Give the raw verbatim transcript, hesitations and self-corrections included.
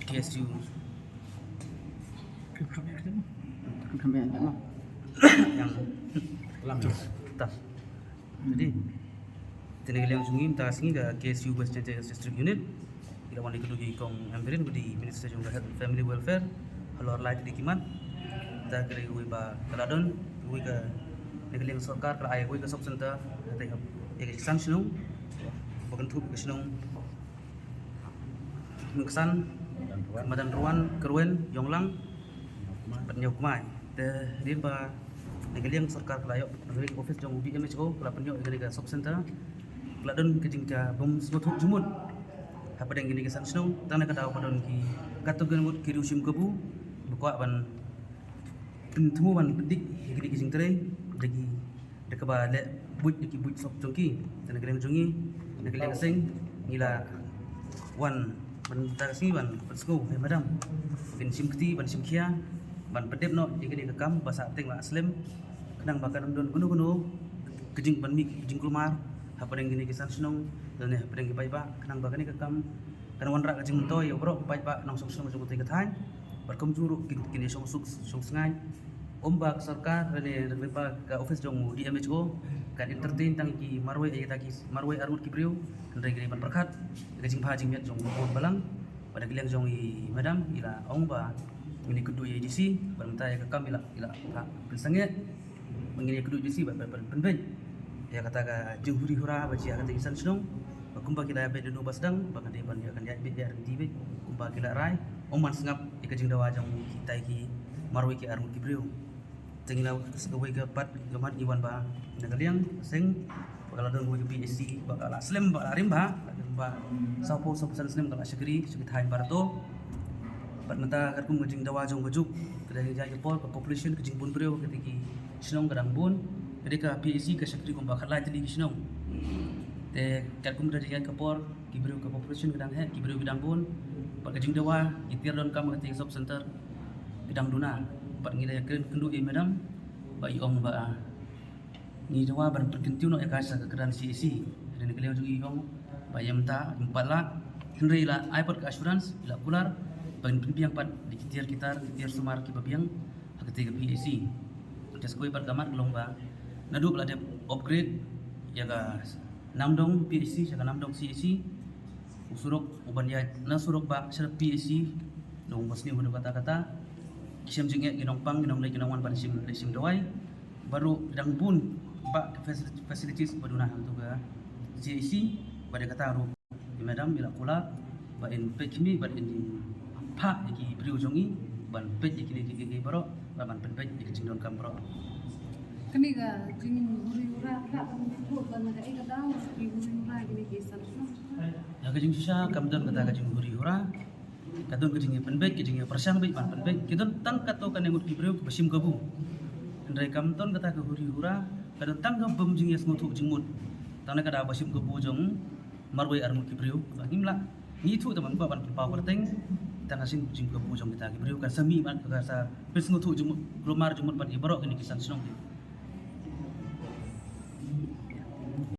K S U. Yang tas. Jadi, te na ka liang jong ngi mynta ka sngi ka K S U West Jaintia District Unit, ngi la wan ïakynduh ïa i Kong Ampareen, ba dei i Minister jong ka Health and Family Welfare halor lai tylli ki mat. Te ka dei kawei ba ka la don kawei ka, na ka liang sorkar ka la ai kawei ka sub center, ka dei ïa ka san shnong ba kynthup ka shnong Nongksan, Madan Ruan, Kyrwen, Ïonglang bad Ñiewkmai. Te hadien ba na ka liang sorkar ka la ïoh, na ka liang office jong u D M H O ka la pynïoh ïa kane ka sub center, ka la don ka jingkyrmen sngewthuh jingmut hapdeng kine ki san shnong. Tang na ka daw ba don ki katto katne ngut ki riew shim kabu ba kwah ban pynthmu ban pyndik ïa kine ki jingtrei da ki, da kaba leh buit da ki buit sop jong ki. Te na ka liang jong ngi, na ka liang seng, ngi la wan mynta ka sngi ban pynsngew ïa i madam, ban shim kti, ban shim khia, ban pyndep noh ïa kane ka kam ba sah teng la slem, khnang ba kan ym don kano kano ka jing ban mih ka jingkulmar hapdeng kine ki san shnong lane hapdeng ki paidbah, khnang ba kane ka kam kan wanrah ka jingmyntoi ïa baroh ki paidbah nongshong shnong jong kata ka thaiñ. Bad kumjuh ruh kin, kin ïa shong suk shong sngaid. Ym ba ka sorkar lane, lane ba ka office jong u D M H O kan entertain tang ki marwei, ïa kita ki marwei arngut ki briew, hynrei ki dei ban pyrkhat ïa ka jingbha jingmiat jong u bun balang. Bad na ka liang jong i madam, i la ong ba ngin ïakynduh ïa i D C bad mynta ïa ka kam i la, i la pynsangeh. Ba ngin ïakynduh ïa i D C bad, bad, bad pynbeit ïa kata ka jinghuri hura ba jia ha kata ki san shnong, ba kumba ki la ïa beit naduh ba sdang, ba kan dei ban ïa, kan ïa beit ïa ryntih beit kumba ki la rai. Ym ban sngap ïa ka jingdawa jong kitai ki marwei ki arngut ki briew. Te ngi la, kawei ka pat ka mat ngi wan ba na ka liang seng ba ka la don kawei ka P H C ba ka la slem, ba ka la rim bha, ba sawphew sawphew san snem ka la shakri sha ki thaiñ Barato. Bad mynta katkum ka jingdawa jong ka juk, ka dang ïaid ka por, ka population, ka jingbun briew ha kata ki shnong ka dang bun. Ka dei ka P H C ka shakri kumba khatlai tylli ki shnong. Te katkum ka dang ïaid ka por, ki briew, ka population ka dang heh, ki briew ki dang bun. Bad ka jingdawa, ki tiar donkam ha kata ka sub center ki dang duna. Bad ngi la ïakren kynduh ïa i madam ba i ong ba ngi dawa ban pynkyntiew noh ïa ka sha ka kyrdan C H C. Hynrei na ka liang jong i i ong ba ïa mynta ym pat lah, hynrei i la ai pat ka assurance, i la kular ba ngin pynbiang pat da ki tiar ki tar, ki tiar sumar kiba biang ha kata ka P H C. Te sa kawei pat ka mat ka long ba naduh ba la dep upgrade ïa ka Namdong P H C sha ka Namdong C H C, u surok u ban ïaid na surok ba sha P H C, long ba sniew haduh katta katta. Ki shem jingeh ki nongpang, ki nongleit ki nongwan ban shim, leit shim dawai. Bad ruh dang bun ba facil-, facilities ba duna ha katu ka C H C. Bad ïa kata ruh i madam i la kular ba in peit khmih bad in phah ïa ki briew jong i ban peit ïa kine ki, ki, ki baroh, bad ban pynbeit ïa ki jingdonkam baroh. Kane ka jinghuri hura ka dang bud ban ka ei ka daw ki huri hura kine ki san shnong. Ïa ka jingshisha kam don kata ka jinghuri hura. Ka don ka jingïapynbeit, ka jingïapyrshang beit ban pynbeit. Ki don tang katto katne ngut ki briew kiba shim kabu. Hynrei kam don kata ka huri hura, ka don tang ka bym jingïasngewthuh jingmut. Tang na ka daw ba shim kabu jong marwei arngut ki briew. Ba ngim lah, ngi thuh te ban, ban pynpaw kyrteng. Tang ka shim jingkabu jong kita ki briew kan sa mih ban, ka sa pynsngewthuh jingmut, kulmar jingmut bad ïa baroh kine ki san shnong.